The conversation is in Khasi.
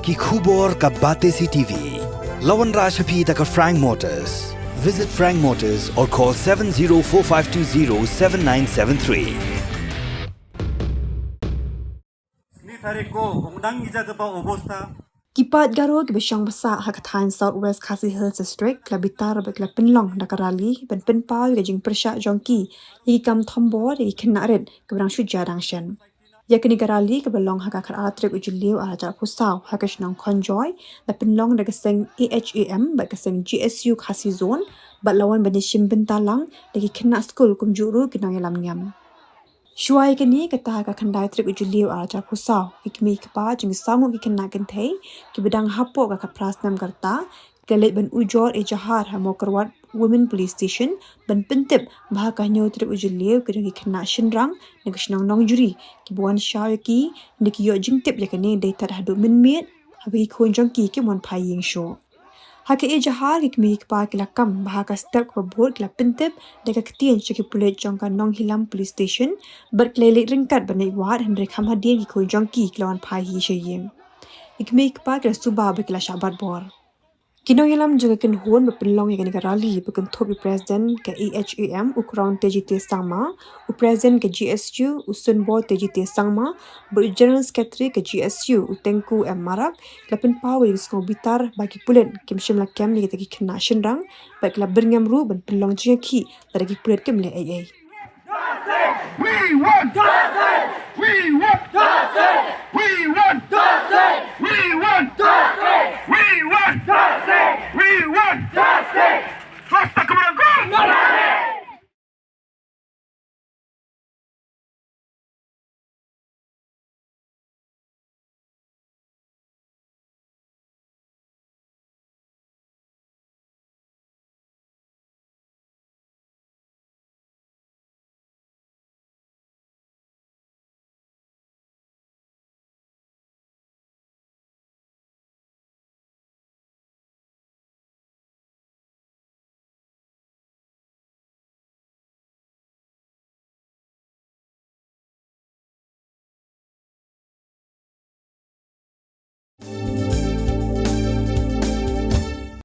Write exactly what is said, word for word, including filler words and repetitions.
Ki khubor ka Batesi TV. La wanrah sha phi da ka Frank Motors. Visit Frank Motors or call seven zero four five two zero seven nine seven three. Ni tarik ko, kong dang ija kaba obosta. Ki paid Garo kiba shong basa ha ka thaiñ South West Khasi Hills District ki la bitar bad ki la pynlong da ka rally ban pynpaw ïa ka jingpyrshah jong ki ïa ki kam thombor ïa ki khynnah rit kiba dang shu jia dang shen. Ïa kane ka rally kaba long ha ka khatar tarik u Jylliew arhajar arphew saw ha ka shnong Khonjoi, la pynlong da ka seng A H A M bad ka seng G S U Khasi Zone, bad la wan ban ïashim bynta lang da ki khynnah skul kumjuh ruh ki nongïalam niam. Shuwa ïa kane, kata ha ka khyndai tarik u Jylliew arhajar arphew saw, ki kmie ki kpa jong ki saw ngut ki khynnah kynthei kiba dang hapoh ka khatphra snem ka rta ki la leit ban ujor ejahar ha Mawkyrwat Women Police Station ban pyntip ba ha ka hynñiew tarik u Jylliew ki don ki khynnah shynrang na ka shnong Nongjri kiba wan shaw ïa ki, hynrei ki ïoh jingtip ïa kane dei tad haduh mynmiet, haba ki khun jong ki kim wan phai ïing shuh. Ha ka ejahar, ki kmie ki kpa ki la kam ba ha ka step kaba bud ki la pyntip da ka ktien sha ki pulit jong ka Nonghilam Police Station, bad ki la leit ryngkat ban leit wad, hynrei kham hadien ki khun jong ki ki la wan phai hi sha ïing. Ki kmie ki kpa ki la suba bad ki la shah bat bor. Ki nongïalam jong ka kynhun ba pynlong ïa kane ka rally ba kynthup ïa u President ka A H A M, u Krong Tejite Sangma, u President ka G S U, u Sunbor Tejite Sangma, bad u General Secretary ka G S U, u Tengku M Marak, ki la pynpaw ïa ka jingsngew bitar ba ki pulit kim shym la kem ïa kita ki khynnah shynrang, bad ki la byrngem ruh ban pynlong jingïakhih lada ki pulit kim leh ei ei. We want justice! We want justice! We want